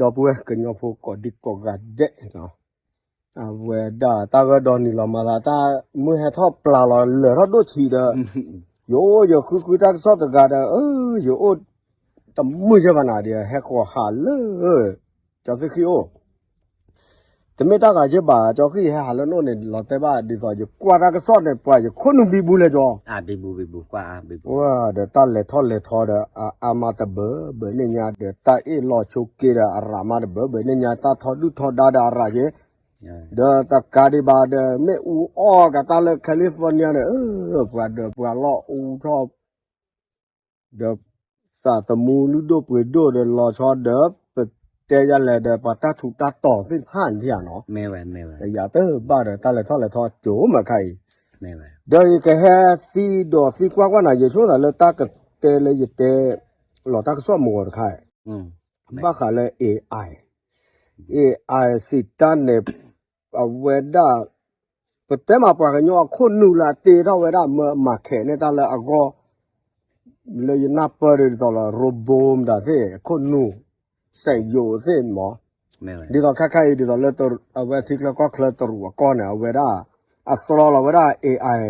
ဒီပုၢ်ဝဲၢ်ကညီဖိကိးဒံကိးဂၤဒဲးနီၤ, အဝဲဒၣ်တၢ်ဂၢၢ်ဒီနံၤလီၤမၤသး တၢ်မုၢ်ဟဲထီၣ်ပျၢ်လီၤလၢာ်ထီၣ်ဒိၣ်ဆံးဒီး, ယအိၣ်ယဃုဃုတၢ်ကစီၣ်တဂၤဒီး, ယအိၣ်တမုာ်ယဲၢ်ဘၣ်နၤဒီး ဟဲဃီၤဟးလၢ ကၠီသ့ၣ်ဃံအိၣ် တမ့ၢ်တၢ်ဂၤယဲၢ်ဘၣ် ကၠီဃံဟဲဟးလၢနအိၣ်န့ၣ် လီၤတဲဘၣ်ဒ်သိးယကွၢ်တၢ်ကစီၣ်န့ၣ် ပှၤယခိၣ်နူာ်ဘံဘူလဲၣ်ကၠီ ဒီးတၢ်လဲၤထီၣ်လဲၤထီဒီး အါအါမးတဘၢဘၢန့ၣ်ညါဒီး တၢ်အ့ၣ်လိာ်ဆိးက့ဒီးအရးမးတဘၢဘၢန့ၣ်ညါ တၢ်ထီဒုၣ်ထီဒါဒီးအရးက့ၤ, ဒီးတကးဒံးဘၣ်ဒီး မ့ၣ်အူအီၣ်ကတၢ်လၢ California န့ၣ်, ပှၤဒီးပှၤလီၢ်အူထီၣ် ဒီးသးသမူလုၢ်ဒိၣ်ပှ့ၤဒိၣ်ဒီးလီၤဆီဒီး ပတဲယၤလဲၣ်ဒီး ပှၤတၢ်ထူးတၢ်တီၤသ့ၣ်တဖၣ်န့ၣ်နီၤ, ယၤတဘၣ်ဒီးတၢ်လဲၤထီၣ်လဲၤထီကၠိမးခါအံၤ, ဒီးယကဟဲသံဒီးသံကွၢ်ကွၢ်နၤ ယဆိသးလၢတၢ်ကတဲလၢယတဲ လီၤတၢ်ကစီၣ်မုၢ်ဂီၤတခါ, ဘၣ်ဃးလၢ AI, AI စံးတၢ်န့ၣ် အဝဲဒၣ် ပတဲမးပှၤကညီအခိၣ်နူာ်လၢအတ့ထီၣ်ဝဲဒၣ်မၢမၤခဲးန့ၢ်တၢ်လၢအဂီၢ်, လၢယနၢ်ပၢၢ်ဒ်သိးလီၤ ရိဘိမတၤသ့ၣ် အခိၣ်နူာ် စဲးယိးသ့ၣ်မး, ဒ်သိးခါခါအံၤဒ်သိးလၢ အဝဲထံချၢကီၢ်ချၢတရူးအကီၢ်န့ၣ် အဝဲဒၣ် အတြီလီၤဝဲဒၣ် AI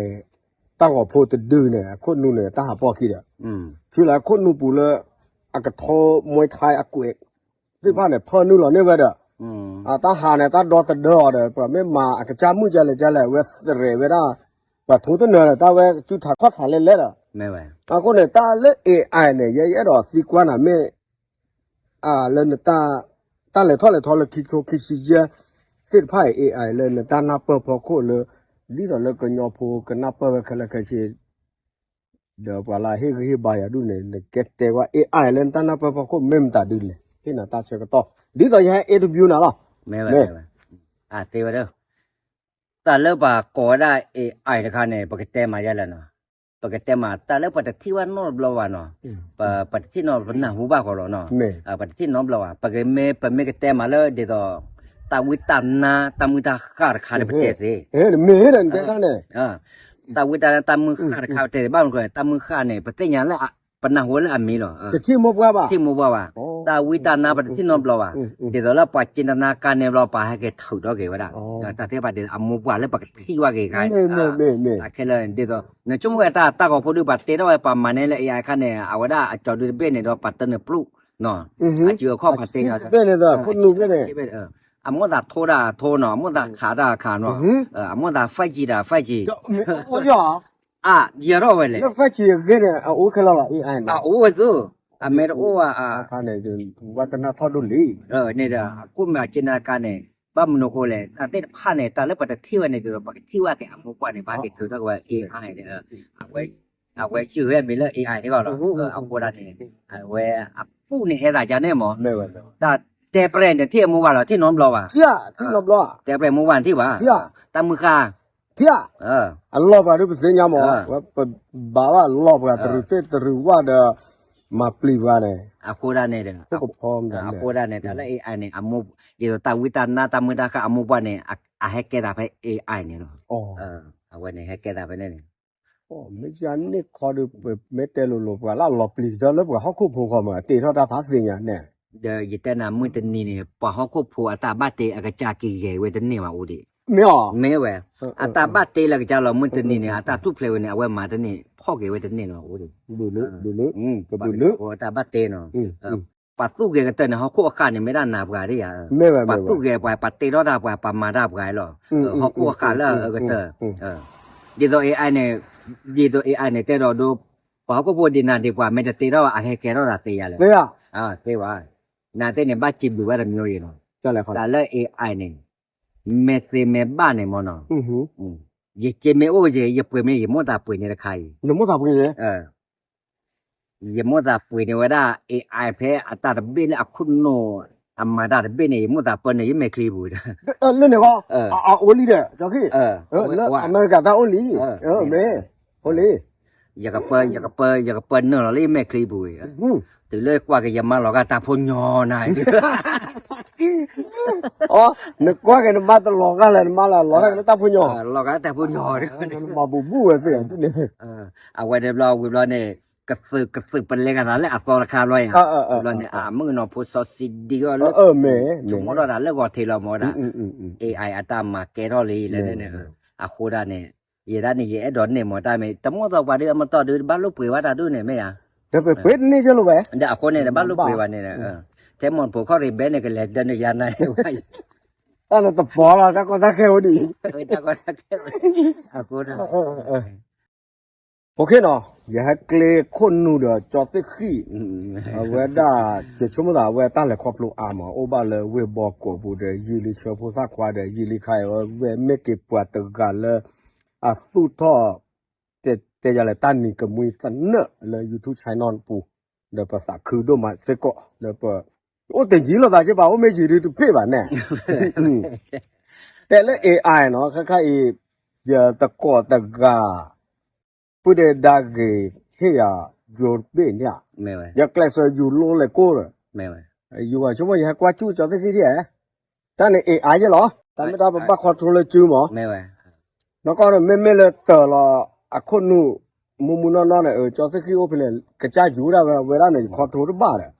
တၢ်ဂီၤဖိတဒုန့ၣ် အခိၣ်နူာ်န့ၣ် တၢ်ဟးပီၢ်ခံဒီး, ဆူလၢအခိၣ်နူာ်ပူၤလၢ အကထိ Muay Thai အကွဲး သ့ၣ်တဖၣ်န့ၣ် ဖၢနုာ်လီၤန့ၢ်ဝဲဒီး, တၢ်ဟးန့ၣ် တၢ်ဒီသဒၢအီၤဒီး ပှၤမ့ၢ်မၤအကစၢ်မုၣ်ကလဲၣ်ကလဲၣ် အဝဲသရဲးဝဲဒၣ်, ပှၤထိတနၢၤဒီး တၢ်ဝဲစုထးခီၣ်ထးလဲၣ်လဲၣ်ဒီး, အဃိန့ၣ် တၢ်လၢ AI န့ၣ် ယဲယအဲၣ်ဒိးသံကွၢ်နၤမ့ၢ် လၢနတၢ်, တၢ်လဲၤထီၣ်လဲၤထီလၢခံကထိခံဆံယဲၢ်သ့ၣ်တဖၣ်အံၤ AI လၢနတၢ်နၢ်ပၢၢ်ဖီခိၣ်လၢ ဒ်သိးလၢကညီဖိကနၢ်ပၢၢ်ဝဲခဲလၢာ်ခဲဆ့ ဒီးပှၤလၢဟ့ၣ်ဂံၢ်ဟ့ၣ်ဘါယၤဒူၣ်န့ၣ် နကဲတဲဝဲ AI လၢနတၢ်နၢ်ပၢၢ်ဖီခိၣ်မ့ၢ်မတၤဒုလဲၣ် ဟ့ၣ်နၤတၢ်ဆၢကတီၢ် ဒ်သိးယဟဲ interview နၤလီၤ, မ့ၢ်ဝဲ, မ့ၢ်ဝဲ, အတဲဝဲဒၣ်, တၢ်လၢပှၤကိးဝဲဒၣ် AI တခါန့ၣ် ပကတဲမၤယဲလဲၣ်နီၤ, ပကတဲမၤတၢ်လၢပှၤတထံၣ်ဝဲနီတဘျီဘၣ်နီၤ, ပတထံၣ်နီတဘျီ ပနၢ်ဟူဘၣ်ဃီလီၤနီၤ, ပတထံၣ်နီတဘျီဘၣ် ပကမ့ၢ်ပမ့ၢ်ကတဲမၤလၢဒ်သိး တၢ်ဝံတၢ်နါတၢ်မုၢ်တၢ်ဃၢ်တခါဒီးပတဲသ့, မ့ၢ်ဒီးနတဲတၢ်န့ၣ် တၢ်ဝံတၢ်နါတၢ်မုၢ်ဃၢ်တခါပတဲသ့ဘၣ်မနုၤ တၢ်မုၢ်ဃၢ်န့ၣ် ပသ့ၣ်ညါလၢ ပနၢ်ဟူလၢအမံၤလီၤ, တထံၣ်မိၢ်ပှၢ်ဘၣ်, ထံၣ်မိၢ်ပှၢ်ဘၣ်, တၢ်ဝံတၢ်နါပတထံၣ်နီတဘျီဘၣ်, ဒ်သိးလၢပှၤက့တနါကါန့ၣ်ဘျီ ပှၤဟဲက့ၤထုးထီၣ်က့ၤဝဲဒၣ်, တၢ်သ့ၣ်တဖၣ်ဒ်အမိၢ်ပှၢ်လၢပကထံၣ်ဘၣ်က့ၤခါ, တၢ်ခဲလၢာ်ဒ်သိး နဆိကမိၣ်ဝဲတၢ်တၢ်ဂီၤဖိဒုး ပှၤတဲထီၣ်ဝဲပှၤမၤန့ၢ်လၢ AI ခါန့ၣ် အဝဲဒၣ်အကၠီဒုတဘ့ၣ်န့ၣ်ဒီး ပှၤတနၢ်ပျုၢ်နီၤ, အစုအခီၣ်ပှၤတဲန့ၣ် အမိၢ်သးထိတၢ်အထိနီၤ အမိၢ်သးခးတၢ်ခးနီၤ, အမိၢ်သး five G တၢ် five G အါ ယဲၢ်ထီၣ်ဝဲလဲၣ်, လၢ five G အဂ့ၢ်န့ၣ် အအိၣ်ခဲလၢာ်လီၤ AI န့ၣ်, အအိၣ်ဝဲသု, အမ့ၢ်တအိၣ်ဝဲ, အခါန့ၣ်ဒီး ဝဲတနၢ်ထီၣ်ဒိၣ်လံ, န့ၣ်ဒီး အခိၣ်မ့ၢ်အက့နါကါန့ၣ် ဘၣ်မနုၤအဃိလဲၣ် တၢ်သ့ၣ်တဖၣ်န့ၣ် တၢ်လၢပတထံၣ်ဝဲန့ၣ်ဒီး ပကထံၣ်ဝဲက့ၤအမိၢ်ပှၢ်န့ၣ် ဘၣ်က့ၤထုးထီၣ်က့ၤဝဲ AI န့ၣ်, အဝဲယုၢ်ဝဲမ့ၢ်လၢ AI န့ၣ်လီၤ, အဃိဒၣ်န့ၣ် အဝဲအပူၤန့ၣ်ဟဲသးကါန့ၣ်မး, တၢ်တဲပြဲၢ်န့ၣ်ထံၣ်အမိၢ်ပှၢ်လီၤ ထံၣ်နီတဘျီဘၣ်, တဲပြဲၢ်မိၢ်ပှၢ်န့ၣ်ထံၣ်ဘၣ်, တၢ်မုၢ်ဃၢ် ထံၣ်ဧါ, အလီၢ်ပှၤဒ်ပသ့ၣ်ညါမး, ဝဲပဘၣ်ဘၣ်လီၢ်ပှၤတရူးသ့ၣ်တရူးဝၣ်ဒီး မၤပျံၤပှၤန့ၣ်, အဃိဒၣ်န့ၣ်ဒီး, အဃိဒၣ်န့ၣ် တၢ်လၢ AI န့ၣ် အမိၢ်, ဒ်သိးတၢ်ဝံတၢ်နါတၢ်မုၢ်တၢ်ဃၢ်အမိၢ်ပှၢ်န့ၣ်, အဟဲကဲသးဖဲ AI န့ၣ်လီၤ, အဝဲန့ၣ်ဟဲကဲသးဖဲန့ၣ်န့ၣ် မ့ၢ်ယၤန့ၣ်ခီဒီး ပမ့ၢ်တဲလိၤလိၤ ပှၤလၢအလီၤပျံၤကတၢၢ်လၢပှၤဟီၣ်ခိၣ်ဖိဃီမး တ့ထီၣ်တၢ်ဖးသ့ၣ်ညါန့ၣ်, ဒီးယတဲနၤမုၢ်တနံၤန့ၣ် ပှၤဟီၣ်ခိၣ်ဖိအတၢ်ဘၣ်တ့အကစၢ်က့ၤဂဲၤဝဲတန့ၢ်ဘၣ်အိၣ်ဒံး, မ့ၢ်ဧါ, မ့ၢ်ဝဲ, အတၢ်ဘၣ်တ့လၢကစၢ်လီၤမုၢ်တနံၤန့ၣ် အတၢ်ထူၣ်ဖျဲးဝဲန့ၣ် အဝဲမၤတန့ၢ် ဖီၣ်က့ၤဝဲတန့ၢ်လီၤအိၣ်ဒံး, ပှၤဟီၣ်ခိၣ်ဖိအတၢ်ဘၣ်တ့နီၤ, ပှၤသူၣ်ဂဲၤကတၢၢ်န့ၣ် ဟီၣ်ခိၣ်အဃၢ်န့ၣ် မ့ၢ်ဒၣ်နၤပှၤဒ်ယၤ, ပှၤသူၣ်ဂဲၤပှၤ ပှၤတ့ထီၣ်တၢ်ပှၤ ပှၤမၤတၢ်ပှၤလီၤ, ဟီၣ်ခိၣ်အဃၢ်လၢအကတၢၢ်, ဒ်သိး AI န့ၣ်, ဒ်သိး AI န့ၣ် တဲဒီးဒိ ပှၤဟီၣ်ခိၣ်ဖိဒ်နၤဒ်ပှၤ မ့ၢ်တတ့ထီၣ်ဘၣ် အဟဲကဲထီၣ်တၢ်သ့ယၤလဲၣ်, သ့ဧါ, သ့ဘၣ်, နၤသ့ၣ်န့ၣ် ဘၣ်စံးဘျုးဘၣ်တမျိုးအံၤလီၤ, တၢ်လၢ AI န့ၣ် မဲာ်သ့မဲာ်ဘၣ်န့ၣ်မ့ၢ်နီၤ, ယစ့မ့ၢ်အိၣ်ယဲ ယပှ့ၤမ့ၢ် ယမိၣ်သးပှ့ၤန့ၣ်တခါအံၤ, ယမိၣ်သးပှ့ၤန့ၣ်, ယမိၣ်သးပှ့ၤန့ၣ်ဝဲဒၣ် AI ဖဲအတၢ်တဘ့ၣ်လၢအခိၣ်နူာ်, အမၤတၢ်တဘ့ၣ်န့ၣ် ယမိၣ်သးပၢန့ၣ် ယမဲာ်ချံပူၤ, လၢန့ၣ်ဃီ, အအိၣ်လံဒီး, လၢအမဲရကၤတၢ်အိၣ်လံ, မ့ၢ်, အိၣ်လံ ယကပၢ, ယကပၢ, ယကပၢနုာ်လီၤလၢယမဲာ်ချံပူၤ, တုၤလၢကွၢ်က့ၤယမါလီၤဂာ်တၢ်ဖိညီနၤ, နကွၢ်က့ၤနမါတလီၤဂာ်လၢနမါလီၤ, လီၤဂာ်လၢတၢ်ဖိညီ, လီၤဂာ်လၢတၢ်ဖိညီ, မၤဘူးဘူးဝဲသ့ၣ်န့ၣ်, အဝဲန့ၣ်ဘျီဝံၤဘျီန့ၣ် ကသုးကသုးပလဲၤကသးလၢအသီတခါဘျီယၤ, ဘျီန့ၣ် အမုၣ်ကနီၤဖိစီဆှံဒံအီၤလၢ ဆိကမိၣ်ထီၣ်သးလၢဂီၤထံးလီၤမ့ၢ်ဝဲဒၣ်, AI အတၢ်မၤကဲထီၣ်လံလၢန့ၣ်န့ၣ်, အဃိဒၣ်န့ၣ် ယဲဒၣ်န့ၣ် ယအဲၣ်ဒိးန့ၢ်မ့ၢ်တၢ်မ့ၢ် တမီၢ်သီပှၤဒုးအမတီၢ်ဒုး တဘၣ်လိၣ်ပှ့ၤဝဲတၢ်ဒုးန့ၣ်မ့ၢ်ယၤ, ဒီးပှ့ၤန့ၢ်ကၠိလိာ်ဝဲ, ဒီးအဃိန့ၣ် တဘၣ်လိၣ်ပှ့ၤဘၣ်န့ၣ်, ထဲမိၢ်ဖိခီၣ်ရ့ၣ်ဘဲန့ၣ် ကလဲၤဒၢနုာ်ယၤနၤ, တၢ်လၢတပီၤလီၤ တၢ်ကီတၢ်ခဲအိၣ်ဒံး, တၢ်ကီတၢ်ခဲအိၣ်ဒံး, အဃိဒၣ် OK နီၤ, ယဟဲကျ့ခိၣ်နူာ်ဒီးကၠီသ့ၣ်ဃံၣ်, အဝဲဒၣ် ယဆိကမိၣ်သးအဝဲတၢ်လဲၤခီဖျိအါမး အိၣ်ဘၣ်လၢဝ့ၢ်ဘီကီးပူၤဒီး ယံာ်လံဆၢဖိသၣ်ခွါဒီး ယံာ်လံခါအံၤ အဝဲမ့ၢ်က့ၤပှၤတဂၤလၢ အသူၣ်ထီၣ် တဲယၤလဲၣ် တၢ်နံၤကမှံသနၢၣ်လၢ YouTube channel ပူၤ, ဒီးပသးခုဒိၣ်မးစ့ၢ်ကီး ဒီးပ အိၣ်တယံၤလိာ်သးက့ဘၣ် အိၣ်မ့ၢ်ယံၤဒုးတဖ့ၣ်ဘၣ်န့ၣ်, တဲလၢ AI နီၤ ခါခါအံၤ ယသကိးတဂၤ ပုၢ်ဒဲဒါဂ့ၤ ဟ့ၣ်ယၤ drone တဘ့ၣ်န့ၣ်, ယကျဲးစၢးယူၤလိလဲၤကိၢ်ဒီး, ယူၤဆိကမိၣ်ယဟဲကွၢ်ကၠူၣ်ကၠီသ့ၣ်ဃံၣ်ဒံး, တၢ်န့ၣ် AI ယဲလီၤ, တၢ်မ့ၢ်တၢ်ပဘၣ် control လၢကၠူမး, နီၢ်ကီၢ်န့ၣ် မ့မ့ၢ်လၢတၢၤလီၤ အခိၣ်နူာ် မူမူနီၢ်နီၢ်န့ၣ် ကၠီသ့ၣ်ဃံၣ်အိၣ်ဖဲလဲၣ် ကစၢ်ယူၤဒၣ်ဝဲ အဝဲဒၣ်န့ၣ် ယ control တဘၣ်ဒီး,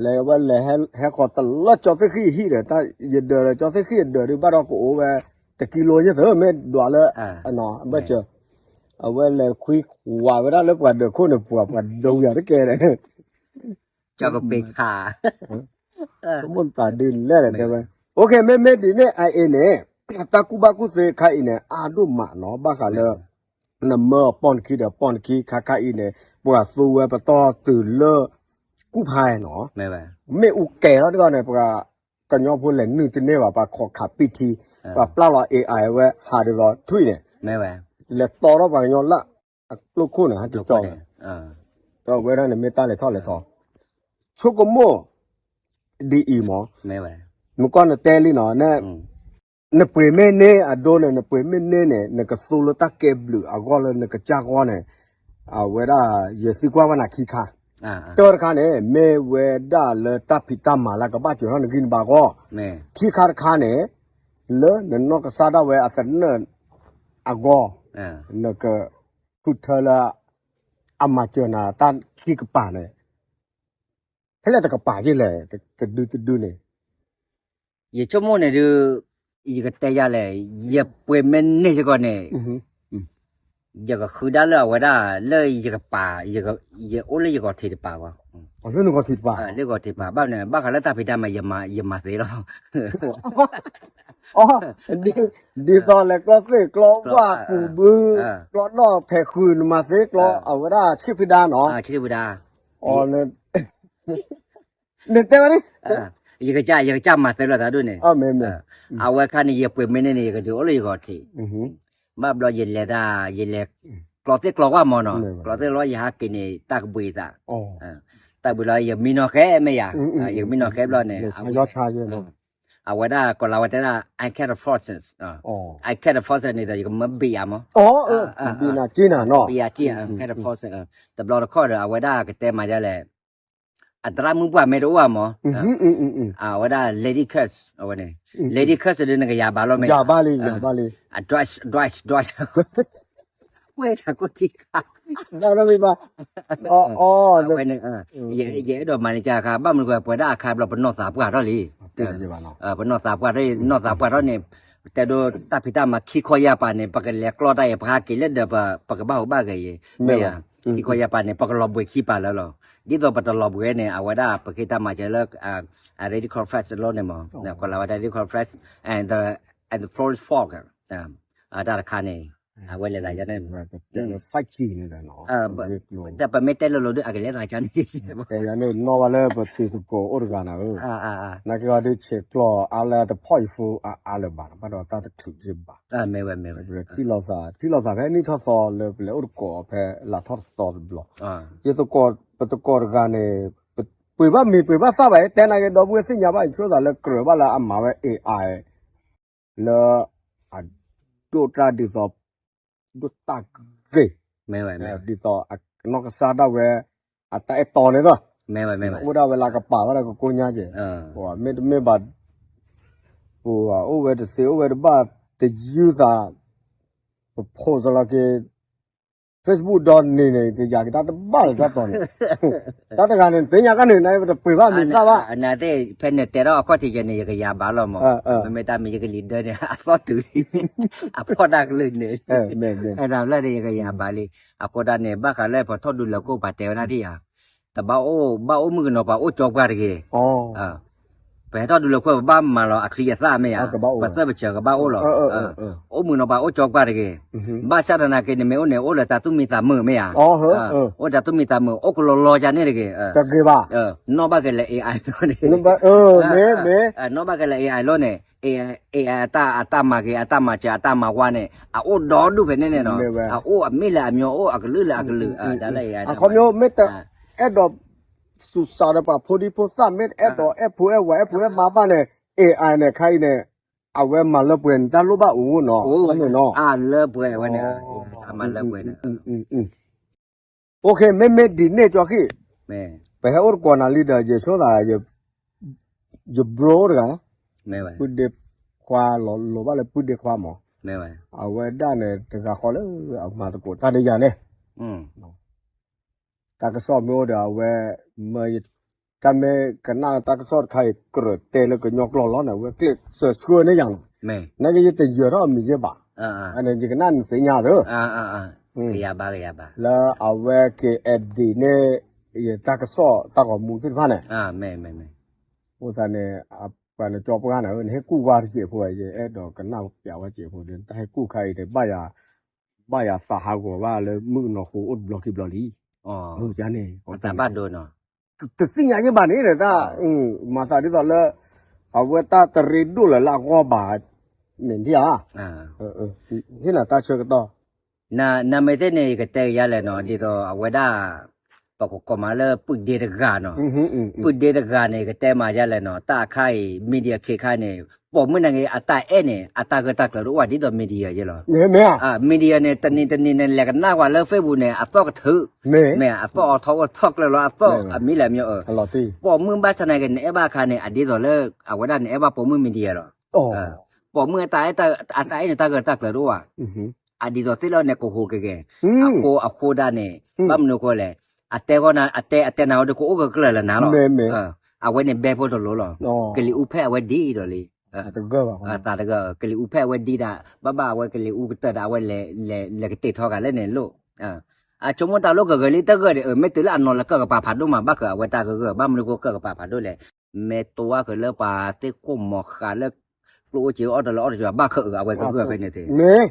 လဲၤဝဲလဲၤဟဲဃီၤတလၢကၠီသ့ၣ်ဃံၣ်အဟံၣ်ဒီး ယဒၢးဒီးကၠီသ့ၣ်ဃံၣ်အဒၢးဒုးဘၣ်ဒီးကအိၣ်ဝဲ တကံလိယဲၢ်သၢ မ့ၢ်ဒွးလၢ အဘၢၣ်စၢၤ, အဝဲလဲၤခွံဝးဝဲဒၣ်လၢပှၤဒၢးခိၣ်န့ၣ် ပှၤပှၤဒိယၤတကဲဒီး ကၠီကပ့ၤဆါ ကမိၣ်တပာ်ဒုးလဲၣ်ဒီးတဲဝဲ, OK မ့မ့ၢ်ဒ်န့ၣ် IA န့ၣ် တၢ်ကူၣ်ဘၣ်ကူၣ်သ့ခါအံၤန့ၣ် အါဒိၣ်မးနီၤ ဘၣ်ဃးလၢ နမၢအပီၢ်နခံဒီးပီၢ်နခံခါခါအံၤန့ၣ် ပှၤသူဝဲပတီၢ်တုၤလၢ ကူၣ်ဖးနီၤ, မ့ၣ်အူကဲၤလီၤတဂီၢ်န့ၣ် ပှၤကညီဖိလဲၤနုာ်တန့ၢ်ဘၣ် ပှၤခိးခးပံထံ ပှၤပျၢ်လီၤ AI ဝဲဟးဒ်သိးထွံၣ်န့ၣ်, လဲၤတီထီၣ်ပှၤကညီလၢ အကျိခိၣ်န့ၣ် ဟဲက့ၤကၠီဝဲ, ဒီးဝဲဒၣ်န့ၣ်မ့ၢ်တၢ်လဲၤထီၣ်လဲၤထီ ဆိကမိၣ် ဒ်အံၤမး, မုၢ်ကီၢ်နတဲလံနီၤ, နပှ့ၤမ့ၢ်န့ၢ်အဒိန့ၣ် နပှ့ၤမ့ၢ်န့ၢ်န့ၣ် နကသူလၢတၢ်ကဲဘျုးအဂီၢ်လၢနကစၢ်ဂီၢ်န့ၣ်, အဝဲဒၣ်ယသံကွၢ်ဝဲနၤခံခါ, တၢ်တခါန့ၣ် မ့ၢ်ဝဲဒၣ်လၢတၢ်ဖံးတၢ်မၤလၢကဘၣ်စၢၤထီၣ်နဂံၢ်နဘါအဂီၢ်, ခံခါတခါန့ၣ် လၢနနီၢ်ကစၢ်ဒၣ်ဝဲအသနၢၣ်အဂီၢ်, နက ဃုထၢလၢ အမၤစၢၤနၤတၢ်ခံကပၤန့ၣ်, ဖဲလဲၣ်တကပၤယဲလဲၣ်, တဒုတဒုန့ၣ်, ယဆိကမိၣ်န့ၣ်ဒုး, ယကတဲယၤလဲၣ်, ယပှ့ၤမ့ၢ်န့ၢ်စ့ၢ်ကီးန့ၣ်, ယကဃုဒၣ်လၢအဝဲဒၣ်လၢယကပၤ, ယအိၣ်လၢယဂီၤထံးတပၤဘၣ်, လၢဂီၤထံးတပၤဘၣ်န့ၣ် ဘၣ်ဃးလၢတၢ်ဖံးတၢ်မၤ ယမၤသ့လီၤ ဒ်သိးလဲၤကျီသ့ၣ်ကျီဝၣ်ကူးဘု, ကျီနီၣ်ဖဲးဃုာ် နမၤသ့ကျီ အဝဲဒၣ်ဆံၣ်ဖံးဒါနီၤ, နတဲဝဲန့ၣ်, ယကစၢ်မၤသ့လီၤသးဒိၣ်န့ၣ်, အဝဲခါန့ၣ် ယပှ့ၤမ့ၢ်န့ၢ်န့ၣ် ယကဒုးအိၣ်လၢယဂီၤထံး, ဘၣ်ဘျီယလဲၤတၢ် ယလဲၤ ကျီသ့ၣ်ကျီဝၣ်မးနီၤ, ကျီသ့ၣ်ကျီဝၣ် ယဟးက့ၤန့ၣ် တၢ်ကဘှံးသး, တၢ်ဘှံးလီၤ ယမံနီၤဃဲမ့ၢ်ယၤ, ယကမံနီၤဃဲဘျီန့ၣ် အဝဲဒၣ်ကီၤလၤဝဲတဲဒၣ် I catch a fox, I catch a fox န့ၣ်ဒီး ယကမၢဘံယၤမး, ဘံယၤက့နၤနီၤ, ဘံယၤက့ I catch a fox, တဘျီတခီၣ်ဒီး အဝဲဒၣ်ကတဲမၤဒ်လဲၣ်, အသရၣ်မုၣ်ပှၢ်မ့ၢ်တအိၣ်ဧါမး, အဝဲဒၣ် lady curse အဝဲန့ၣ်, lady curse ဒီးနကယၤဘၣ်လီၤမ့ၢ်ယၤ, အ dodge dodge dodge ဝဲတၢ်ကိၢ်ထံခါ, ဝဲန့ၣ်, ယအဲၣ်ဒိးမၤန့ၢ်ကခါ ဘၣ်မနုၤဃိ ပဝဲဒၣ်အခါဘျီ ပနီၢ်သးပှၢ်ထီၣ်လံ, ပနီၢ်သးပှၢ်ထီၣ်, နီၢ်သးပှၢ်ထီၣ်န့ၣ် တဲဒိတၢ်ဖံးတၢ်မၤခံခီယၢ်ပၤန့ၣ် ပကလဲၤကျီတၢ်အံၤ ပဟးက့ၤလၢဒီး ပကဘၣ်ဟူးဘၣ်ဂဲၤအံၤ, မ့ၢ်ဧါ, ခံခီယၢ်ပၤန့ၣ် ပကလီၤဘှံးခံပၤလၢလီၤ, ဒ်သိးပတလီၤဘှံးန့ၣ် အဝဲဒၣ်ပဃ့တၢ်မၤစၢၤလၢ Radical Flex လီၤန့ၣ်မး, ကီၤလၤဝဲဒၣ် Radical Flex and the, and the Florence Fog တၢ်တခါန့ၣ်, အဝဲလဲၤသးယါန့ၣ်, တၢ်ပမ့ၢ်တဲလိၤလိၤဒုး အကလဲၤသးယါန့ၣ်, တဲယၤန့ၣ် နီၢ်ဝဲလၢပသံးသကိးအိၣ်တဂၤနၤဧၢ, နာ်က့ဂီၤဒုး ဆဲးကျိးအါလၢတဖီၣ်ယဖိအါလၢၤဘၣ် ဘၣ်ဒီးတၢ်တချုးစ့ၢ်ဘၣ်, ထံၣ်လိာ်သး ထံၣ်လိာ်သးဖဲနံၣ်ထီၣ်သီလၢပလဲၤအိၣ်တကိးဖဲလါထီၣ်တသီတဘျီ, ယသကိး ပသကိးတဂၤန့ၣ် ပှ့ၤဘၣ်မံၤပှ့ၤဘၣ်သၣ်ဘၣ် တဲနာ်က့ ဒီပုၢ်ဝဲၢ်သ့ၣ်ညါဘၣ် ယဆိသးလၢကြၢးဘၣ်လၢအမၤဝဲ AI လၢ အဒိၣ်တၢ်ဒ်သိး ဒိၣ်တၢ်ဂ့ၤ, ဒ်သိးအနီၢ်ကစၢ်ဒၣ်ဝဲ အတၢ်အဲၣ်တီန့ၣ်လီၤ, အိၣ်ဒၣ်ဝဲလၢကပာ်ဘၣ်ဒီးကကိညါက့ၤ, မ့တမ့ၢ်ဘၣ် ပအိၣ်ဝဲတသ့အိၣ်ဝဲတဘၣ် တယုၢ်သး ပဖိးသလီၤက့ၤ Facebook ဒီးန့ၣ်န့ၣ် ယကယၤကဒါတဘၣ်လၢတၢ်တီၤန့ၣ်, တၢ်တဂၤန့ၣ် သ့ၣ်ညါကန့ၣ် နတပှ့ၤဘၣ်မံၤသၣ်ဘၣ်, နသ့ၣ်ဖဲန့ၣ်တဲထီၣ်အခီၣ်ထံးယဲန့ၣ် ယကယၤဘၣ်လီၤမး, မ့မ့ၢ်တၢ်မ့ၢ်ယကလံၤဒၢန့ၣ် အသီၣ်တုၤလံ, အဖီၣ်တၢ်ကလုၢ်န့ၣ်, အဲဒါလၢန့ၣ် ယကယၤဘၣ်လံ, အဃိဒၣ်န့ၣ် ဘၣ်ဃးလၢပှၤထီၣ်ဒူလၢာ်ခိၣ်ပှၤတဲဝဲဒၣ်ထံၣ်ဧါ, တဘၣ်အိၣ် ဘၣ်အိၣ်မုၣ်ကနီၤပှၤအိၣ်ကၠီပှၢ်တဂ့ၤ ပဟဲထီၣ်ဒူလၢာ်ခိၣ် ပဘၣ်မၤလီၤအချံအသၣ်မ့ၢ်ဧါ, ပသၢၣ်ပစၢၤကဘၣ်အိၣ်လီၤ, အိၣ်မုၣ်နီၤပှၤအိၣ်ကၠီပှၢ်တဂ့ၤ, ဘၣ်ဆၣ်သနာ်က့န့ၣ် မ့ၢ်အိၣ်န့ၣ် အိၣ်လၢတၢ်သူၣ်မံသးမုာ်မ့ၢ်ဧါ, အိၣ်တၢ်သူၣ်မံသးမုာ် အိၣ်ကလီလီၤကန့ၣ်တဂ့ၤ, နီၣ်ဘၣ်က့ၤလၢ AI လီၤန့ၣ်, နီၣ်ဘၣ်က့ၤလၢ AI လီၤန့ၣ်, AI အတၢ် အတၢ်မၤဂ့ၤ အတၢ်မၤစၢၤ အတၢ်မၤဝါန့ၣ် အအိၣ်ဒီဒူၣ်ဖဲန့ၣ်န့ၣ်နီၤ, အအိၣ်အမ့ၢ်လၢအမ့ၢ်အိၣ် အကလုာ်လၢအကလုာ်, တၢ်လၢ AI အခီပညီမ့ၢ်တအဲၣ်ဒိး စူးစမ်းဒီးပှၤဖိဒံဖိသၣ် မ့ၢ်အဲၣ်ဒိးအဲၣ်ဖိအဲၣ်ဝၤ အဲၣ်ဖိအဲၣ်မါဘၣ်န့ၣ် AI န့ၣ် ခါအံၤန့ၣ် အဝဲမၤလၢပှဲၤန့ၣ် တၢ်လိၣ်ဘၣ်အိၣ်နီၤ, အလၢပှဲၤဝဲန့ၣ်, အမၤလၢပှဲၤန့ၣ် OK မ့မ့ၢ်ဒ်န့ၣ်ကၠီဃံၣ်, ပဟဲအိၣ်တကိးနၤလံဒီး ယဆိသး ယ bro တဂၤ, ပုၢ်ဒ့ခွါလီၤလိၤဘၣ်လၢပုၢ်ဒ့ခွါမး, အဝဲဒၣ်န့ၣ် တဂၤဃီလၢအမၤသကိးတၢ်ဒီးယၤန့ၣ် တၢ်ကစီၣ်မ့ၢ်အိၣ်ဒီးအဝဲ မၢ တၢ်မ့ၢ်ကနၣ်တၢ်ကစီၣ်တခါအံၤ ကြၢးတဲလၢကညီကျိာ်လီၤန့ၣ် အဝဲကျဲးစၢးဆှၢန့ၢ်ယၤလီၤ, နာ်က့ယတယၢၤထီၣ်အမံၤယဲၢ်ဘၣ်, န့ၣ် ယကနၣ်နသ့ၣ်ညါသၢ, လၢအဝဲက့ၤ update န့ၢ် ယတၢ်ကစီၣ်တၢ်ဂီၤမူသ့ၣ်တဖၣ်န့ၣ်, အိၣ်သးန့ၣ် ပှၤနကၠီပှၢ်န့ၣ် နဟဲကူၣ်ဝါတစဲးဖိ ယအဲၣ်ဒိးကနၣ်ပျးဝဲစဲးဖိ တၢ်ဟဲကူၣ်ခါအံၤန့ၣ် ဘၣ်ယၤသးဟးဂီၤဘၣ်လၢမုၣ်ကနီၤဃိအိၣ်တဘျီခံဘျီလံ, ယန့ၣ် တသ့ၣ်ညါယဲၢ်ဘၣ်န့ၣ် တၢ် မၤသးဒ်သိးလၢ အဝဲတၢ်တရ့ဒိၣ်လၢ်လၢအဂီၢ်ဘၣ်န့ၣ်ဧါ, ဟ့ၣ်နၤတၢ်ဆၢကတီၢ် နမ့ၢ်သ့ၣ်န့ၣ် ယကတဲကယါလဲၣ်နီၤ ဒ်သိးအဝဲဒၣ် ပကကိးမးလၢပုၢ်ဒ့တဂၤနီၤ, ပုၢ်ဒ့တဂၤန့ၣ် ယကတဲမးယါလဲၣ်နီၤ တၢ်အခါအံၤ media ခ့ခါန့ၣ် ပိာ်မုၣ်နာ်က့ အတၢ်အဲၣ်န့ၣ် အတၢ်ဂၢၢ်တၢ်ကျၢၤတအိၣ်ဘၣ်ဒ်သိး media ယဲလီၤ, media န့ၣ် တနံၤတနံၤန့ၣ် လဲၤကနၣ်ဝဲလၢ Facebook န့ၣ် အသီၣ်ကထုး, မ့ၢ်အသီၣ်အီထီၣ်အိၣ်ထီၣ်ကျၢၤလီၤ အသီၣ်အမံၤလဲၣ်မ့ၢ် ပိာ်မုၣ်ဘၣ်ဆၣ်နာ်က့ နအဲၣ်ဘၣ်အခါန့ၣ် အဒ်သိးလၢ အဝဲဒၣ်နအဲၣ်ဘၣ်ပိာ်မုၣ် media လီၤ, ပိာ်မုၣ်အတၢ်အဲၣ်န့ၣ် တၢ်ဂၢၢ်တၢ်ကျၢၤတအိၣ်ဘၣ်, အဒ်သိးသ့ၣ်လီၤန့ၣ် ကဟူးကဂဲၤ, အဃိအဃိဒၣ်န့ၣ် ဘၣ်မနုၤအဃိလဲၣ်, အတဲဂီၢ်နၤ အတဲအတဲနၤဝဲဒီး ကအိၣ်ကကျၢၤလၢနၤလီၤ, အဝဲန့ၣ်ဘဲဖိတလိၤလီၤ, ကလံၤအူဖဲၣ်အဝဲဒ်အံၤဒီးလံ, သးတဂၢၢ် ကလံၤအူဖဲၣ်အဝဲဒ်ဒၣ် ဘၣ်ဘၣ်အဝဲကလံၤအူကတၢၢ်ဒီး အဝဲလဲၤကတ့ၢ်ထီၣ်ဂၤလၢန့ၣ်လိၣ် အဆိကမိၣ်တၢ်လိၣ်ကဂၢၤလံတဂၢၢ်ဒီး မ့ၢ်တုၤလၢအနီၤလၢကၢၢ်ကပၤဖးဒိၣ်မး ဘၣ်ဃးအဝဲတၢ်ကဂၢၢ် ဘၣ်မနုၤဃိကၢၢ်ကပၤဖးဒိၣ်လဲၣ်, မ့ၢ်တိဝဲကလၢပှၤသ့ၣ်ခိၣ်မီၤဃးလၢ ကျိၣ်အိၣ်စ့အိၣ်အီၣ်တၢ်လၢအီၣ်တၢ်ကီဘၣ်ခၢၣ်အဝဲကဂၢၢ်ဖဲန့ၣ်သ့,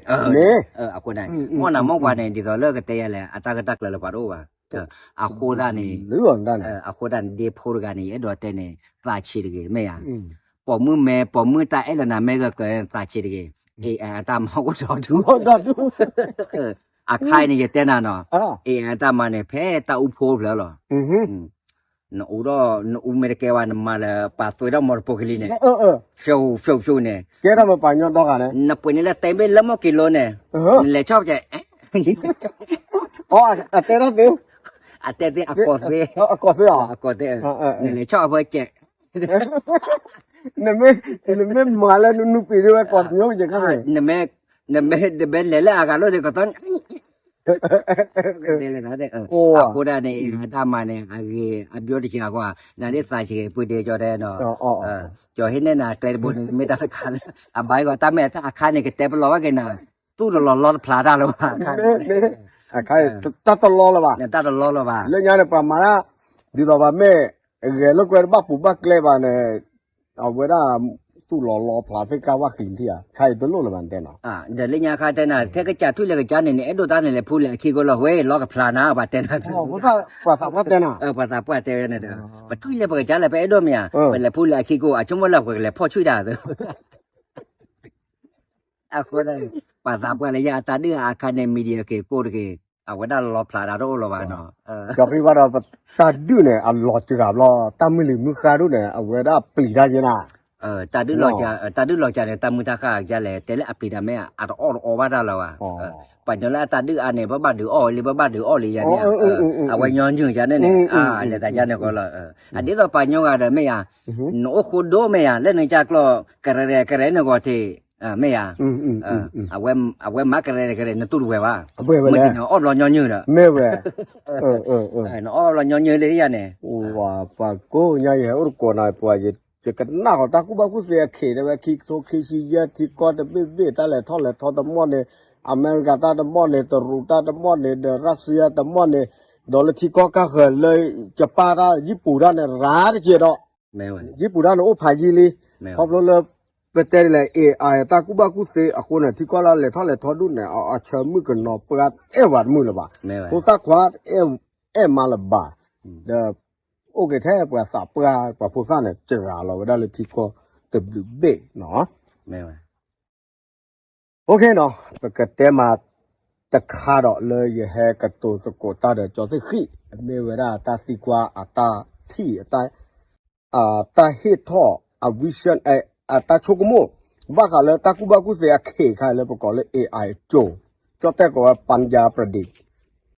အဃိန့ၣ် မ့ၢ်နမ့ၢ်ပှၤန့ၣ် ဒ်သိးလၢကတဲယၤလဲၣ် အတၢ်ဂၢၢ်တၢ်ကျၢၤလၢပှၤတအိၣ်ဘၣ်, အဃိဒၣ်န့ၣ် အဃိဒၣ်န့ၣ် ဒ့ဖိတဂၤန့ၣ် ယအဲၣ်ဒိးတဲန့ၣ် သးဆံးတဂ့ၤ မ့ၢ်ဧါ, ပိာ်မုၣ်မ့ၢ် ပိာ်မုၣ်တၢ်အဲၣ်လၢနၤမ့ၢ်ဂၢၢ်ကျၢၤန့ၣ် သးဆံးတဂ့ၤ, အ့ အတၢ်မၤအိၣ်ဒီဒူၣ် အခါအံၤန့ၣ် ယတဲနၤနီၤ, အ့ အတၢ်မၤန့ၣ် ဖဲတၢ်အူဖိဖျၢၣ်လီၤ, နအူဒီး နအူမ့ၢ်တကဲဝဲ နမၤလၢပှၤသွဲဒီးမီတပိၤကလံၤန့ၣ်, ဖျိဖျိဖျိန့ၣ်, ကဲထီၣ်မ့ၢ်ပှၤညီဒီဂၤန့ၣ်, နပှ့ၤန့ၢ်လၢတဲဘ့ၣ်လၢမီၢ်ကံလိန့ၣ်, နလဲၤဆီၣ်ပကဲ, အတဲသ့, အတဲသ့ အကိးသ့, အကိးသ့, နလဲၤဆီၣ်အဖဲကဲ နမ့ၢ်မၤလၢနနူပံၤဒ်ဝဲကိးတမျိုးကဲခါန့ၣ်, နမ့ၢ် နမ့ၢ်တဘဲလဲၤလၢအဂၤလိၣ်န့ၣ် ကသီန့ၣ်, အဃိဒၣ်န့ၣ် အတၢ်မၤန့ၣ် အဂ့ၤအဘျီတက့ၢ်အဂီၢ် နဒ်သးဆံးက့ၤပှ့ၤဒ့ကၠီတဲနီၤ, ကၠီဟ့ၣ်နဲၣ်နၤကျဲတဘိန့ၣ် မ့ၢ်တၢ်တခါလၢ အဘၣ်ဂီၤတၢ်မ့ၢ်တၢ်အခါန့ၣ် ကတဲပလီၢ်ဘၣ်က့ၤနၤ, သူၣ်တလီၤလီတဖျါတၢ်လၢၤဘၣ်, အခါ တၢ်တလီလၢၤဘၣ်, တၢ်တလီလၢၤဘၣ်, လၢညါန့ၣ် ပှၤမၤတၢ် ဒ်သိးပှၤမ့ၢ် ဂဲၤလိာ်ကွဲတဘၣ်ပူၤဘၣ်ကျဲဘၣ်န့ၣ် အဝဲဒၣ် သူၣ်လီၤလီဖျါသ့ၣ်ကါဝၣ်ဃံၤထံၣ်ဧါ, ခါအံၤတလိၣ်လၢၤဘၣ်တဲနီၤ, ဒီးလၢညါခါတဲနၤ ထဲကစၢ်ထွံၣ်လဲၤကစၢ်န့ၣ် နအဲၣ်ဒိးတၢ်န့ၣ် လဲၤဖူလဲၤအခံကိလီၤ ဝဲလီကဖျါနၤ ပှၤတဲနၤ, ပှၤသးပှၢ်တဲနၤ, ပှၤသးပှၢ်တဲဝဲန့ၣ်ဒီး ပထွံၣ်လဲၤပှၤကစၢ်လဲၤ ပအဲၣ်ဒိးမ့ၢ်ဧါ, ပလဲၤဖူလဲၤအခံကိ အဆိကမိၣ်လၢပှၤကလဲၤဖီၣ်ဆွံတၢ်သၢ အဃိ ပှၤသးပှၢ်လၢယၤအတၢ်ဒုၣ်အါအခါန့ၣ် media က့ၤကိးတက့ၢ်, အဝဲဒၣ်လီဖျါတၢ်တအိၣ်လၢၤဘၣ်နီၤ, ကၠီဃံဘၣ်ဒီး တၢ်ဒုၣ်န့ၣ် အလီၤစှၤဘျီ တၢ်မုၢ်လံၤမုၢ်ဃါဒိၣ်န့ၣ် အဝဲဒၣ်ပျံၤတၢ်ယဲနၤ, တၢ်ဒုၣ်လီၤစှၤန့ၣ် တၢ်မုၢ်တၢ်ဃၢ်ကလဲၣ် တဲလၢအပျံၤတၢ်မ့ၢ် အတအီၣ်တအီဘၣ်တၢ်လၢၤဘၣ်, ပှၤညီလၢအတၢ်ဒုၣ်အါန့ၣ် ပဘၣ်ဒုးအီၣ်လံ ပဘၣ်ဒုးအီၣ်လံယၤန့ၣ်, အဝဲညီနုၢ်ယၤန့ၣ်န့ၣ် လဲၤသးယါန့ၣ်ကီလီၤ, အဒ်သိးပှၤညီဂၤဒီးမ့ၢ်ယၤ, နအိၣ်ဃိဒိၣ်မ့ၢ်ယၤ လၢနကစၢ်ကျီၢ် ကရဲကရဲနဂီၢ်ထံး မ့ၢ်ယၤ, အဝဲမၤကရဲကရဲ နတူၢ်တဝဲဘၣ်, မ့ၢ်န့ၣ် နအီၣ်ဘျီညီနုၢ်ဒီး, မ့ၢ်ဝဲ, နအီၣ်ဘျီညီနုၢ်လၢယၤန့ၣ်, ပှၤကိးညါယဟဲအိၣ်တကိးနၤ ပှၤ ယကနၣ်ဃီၤတၢ်ကူၣ်ဘၣ်ကူၣ်သ့အခ့ တဲဝဲခံကထိခံဆံယဲၢ် ထံကီၢ်တဘ့ၣ်ဘ့ၣ် တၢ်လဲၤထီၣ်လဲၤထီတမီၢ်န့ၣ်, အမဲရကၤတၢ်တမီၢ်န့ၣ်, တရူးတၢ်တမီၢ်န့ၣ်, ဒီးရၣ်စံယါတမီၢ်န့ၣ်, ဒီးလၢထံကီၢ်ကၢ်ဃၢၤလၢ ယပၢ်တၢ် ယံၣ်ပူၤတၢ်န့ၣ် ရၤတက့ၢ်ဒီး, ယံၣ်ပူၤတၢ်န့ၣ်အိၣ်ဖးယံာ်လံ, ခီဖျိလၢ ပတဲဒ်လဲၣ် AI တၢ်ကူၣ်ဘၣ်ကူၣ်သ့အဃိန့ၣ် ထံကီၢ်လၢလဲၤထီၣ်လဲၤထီဒူၣ်န့ၣ် အဆၢမုၢ်ကနီၤပှၢ်အဲၣ်ဝဲတမုာ်လၢၤဘၣ်, ဖိသၣ်ခွါ အဲၣ်မးလၢၤဘၣ်, ဒီး အိၣ်က့ၤထဲပှၤသးပှၢ် ပှၤဖိသၣ်န့ၣ် စှၤလီၤဝဲဒၣ်လၢထံကီၢ်တဘျုးဘ့ၣ်နီၤ, OK နီၤ, ပကတဲမးတခါဒီးလၢယဟဲကတိၤသကိးတၢ်ဒီးကၠီသ့ၣ်ဃံၣ် မ့ၢ်ဝဲဒၣ်တၢ်သံကွၢ်အတၢ်ထံၣ် အတၢ်ဟ့ၣ်ထီၣ်အ vision အတၢ်ဆိကမိၣ် ဘၣ်ဃးလၢတၢ်ကူၣ်ဘၣ်ကူၣ်သ့အခ့အခါလၢပကိးလၢ AI အစိၤ, ကၠီတဲကိးဝဲ ပၣ်ညါပြဒံး,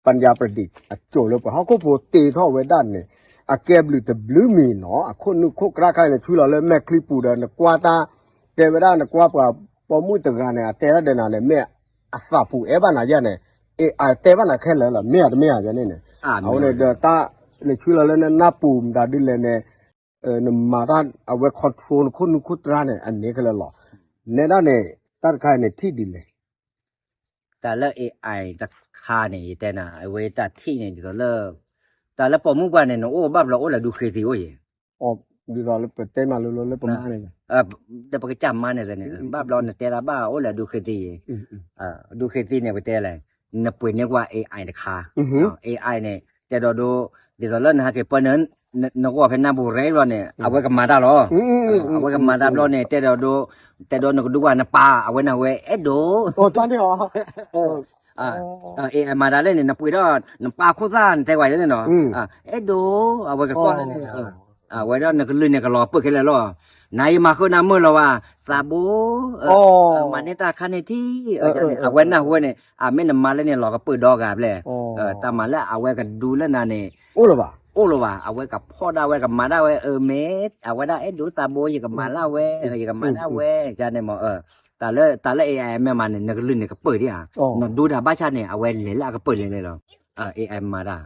ပၣ်ညါပြဒံး အစိၤလၢပှၤဟီၣ်ခိၣ်ဖိတ့ထီၣ်ဝဲဒၣ်န့ၣ် အကဲဘျုးတဘျုးမံၤနီၤ, အခိၣ်နူာ်ခိၣ်ကြၢ်ခါန့ၣ် ဆွံလီၤလၢမဲာ်ချံပူၤဒီး နကွၢ်တၢ် တဲဝဲဒၣ်နကွၢ်ပှၤပိာ်မုၣ်တဂၤန့ၣ် အတဲတၢ်ဒီးနၤန့ၣ် မ့ၢ်အသးပူၤအဲၣ်ဘၣ်နၤယဲၢ်န့ၣ်, AI တဲဘၣ်နၤခဲလၢာ်လီၤ, မ့ၢ်ဧါတမ့ၢ်ဧါယဲၢ်န့ၣ်န့ၣ်, အဝဲန့ၣ်ဒီးတၢ် နဆွံလီၤလၢနနၢ်ပူၤမတၤဒ်လဲၣ်န့ၣ် နမၤတၢ်အဝဲ control နခိၣ်နူာ်ခိၣ်ကြၢ်န့ၣ် အန့ၣ်ခဲလၢာ်လီၤ, နဲဒၣ်န့ၣ် တၢ်တခါန့ၣ်ထံၣ်ဒ်လဲၣ် တၢ်လၢ AI တခါန့ၣ် ယတဲနၤ အဝဲတၢ်ထံၣ်န့ၣ် ဒ်သိးလၢ တၢ်လၢပိာ်မုၣ်ပှၢ်န့ၣ် နအိၣ်ဘၣ်ဘျီအိၣ်လၢဒူဃ့သံအိၣ်ယဲၢ်, ဒ်သိးလၢပတဲမးလိၤလိၤလၢပမါန့ၣ် ဒီးပကစၢ်မါန့ၣ်န့ၣ် ဘၣ်ဘျီနတဲလၢဘၣ်အိၣ်လၢဒူဃ့သံယဲၢ်, ဒူဃ့သံန့ၣ် ပတဲလဲၣ်, နပှ့ၤန့ၢ်ကွၢ် AI တခါ, AI န့ၣ် တဲဒီးဒိ ဒ်သိးလၢနဟဲက့ၤပၢန နဂီၢ်ဖဲနၢ်ပူၤရဲဘျီန့ၣ် အဝဲကမၤတၢ်လီၤ, အဝဲကမၤတၢ်ဘျီန့ၣ် တဲဒီးဒိ တဲဒီးနကဒုကွၢ်နပၢ် အဝဲန့ၣ်ဝဲအဲၣ်ဒိး AI မၤတၢ်လၢန့ၣ် နပှ့ၤဒီး နပၢ်ခိၣ်သၣ်နတဲကွၢ်ယဲၢ်န့ၣ်နီၤ, အဲၣ်ဒိး အဝဲကသီၣ်လၢန့ၣ်, အဝဲဒီးနကလုၢ်န့ၣ်ကလီၤပၢၢ်ခဲလၢာ်လီၤ, နၤအံၤမၤဃုနၤမုာ်လီၤဘၣ် သးဘိ မၤန့ၢ်တၢ်ခါန့ၣ်ထံၣ်, အဝဲနၢ်ဟူဝဲန့ၣ် အမ့ၢ်နမၤလၢန့ၣ်လီၤကပၢၢ်ဒီဂၤဘျဲၣ်, တၢ်မၤလၢအဝဲကဒုလၢနၤန့ၣ် အိၣ်လၢၤဘၣ်, အိၣ်လၢၤဘၣ်, အဝဲကဖီၣ်ဒၣ်ဝဲကမၤဒၣ်ဝဲ အမ့ၢ် အဝဲဒၣ်အဲၣ်ဒိးသးဘိ ယကမၤလၢဝဲ ယကမၤဒၣ်ဝဲ ကန့ၣ်မး တၢ်လၢ တၢ်လၢ AI မ့ၢ်မၤန့ၣ် နကလုၢ်န့ၣ်ကပၢၢ်ဒံးဧါ, နဒိတၢ်ဘၣ်ဆၣ်န့ၣ် အဝဲလဲၤလၢအကပၢၢ်လဲၤလဲၤလီၤ, AI မၤတၢ်,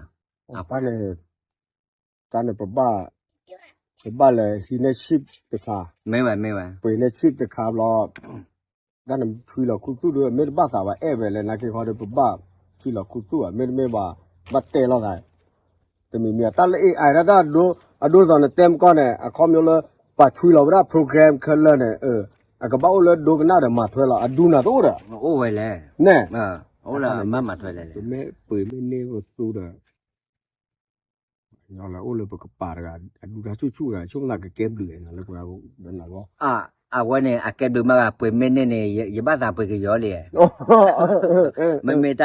တၢ်န့ၣ် ပဘၣ် ပဘၣ်လဲၤဟံးန့ၢ် chip တခါ, မ့ၢ်ဝဲ မ့ၢ်ဝဲ ပှ့ၤန့ၢ် chip တခါဘျီ တၢ်န့ၣ်ဆွံလီၤခူသူၣ်ဒီး မ့ၢ်တဘၣ်သးဝဲအဲၣ်ဝဲလဲၣ် နာ်က့ခီဒီး ပဘၣ်ဆွံလီၤခူသူၣ်ဘၣ် မ့တမ့ၢ်ဘၣ် ဘၣ်တဲလီၤသး, တမံၤမံၤ တၢ်လၢ AI တၢ်တၢ်ဒိ အဒိသိးနတဲမကီၢ်န့ၣ် အခီပညီလၢ ပှၤဆွံလီၤဝဲဒၣ် program ခဲလၢာ်န့ၣ် အကဘၣ်အိၣ်လၢဒိကနၣ်ဒီးမၤထွဲလီၤ အဒူနၤတအိၣ်ဒီး အိၣ်ဝဲလဲၣ်, နဲ, အိၣ်လၢမၤထွဲလဲၣ်, ပမ့ၢ်ပှ့ၤမ့ၢ်န့ၢ်ပသူဒီး ညီလၢအိၣ်လၢပကပၤတဂၤ အဒူတၢ်ဆူၣ်ဆူၣ်ဒီး ဆိကမိၣ်သးကကဲဘျုးလၢပှၤဒၣ်နၤလီၤ, အဝဲန့ၣ် အကဲဘျုးမးဂၤ ပှ့ၤမ့ၢ်န့ၢ်န့ၣ် ယဘၣ်သးပှ့ၤကယီလံ, မ့မ့ၢ်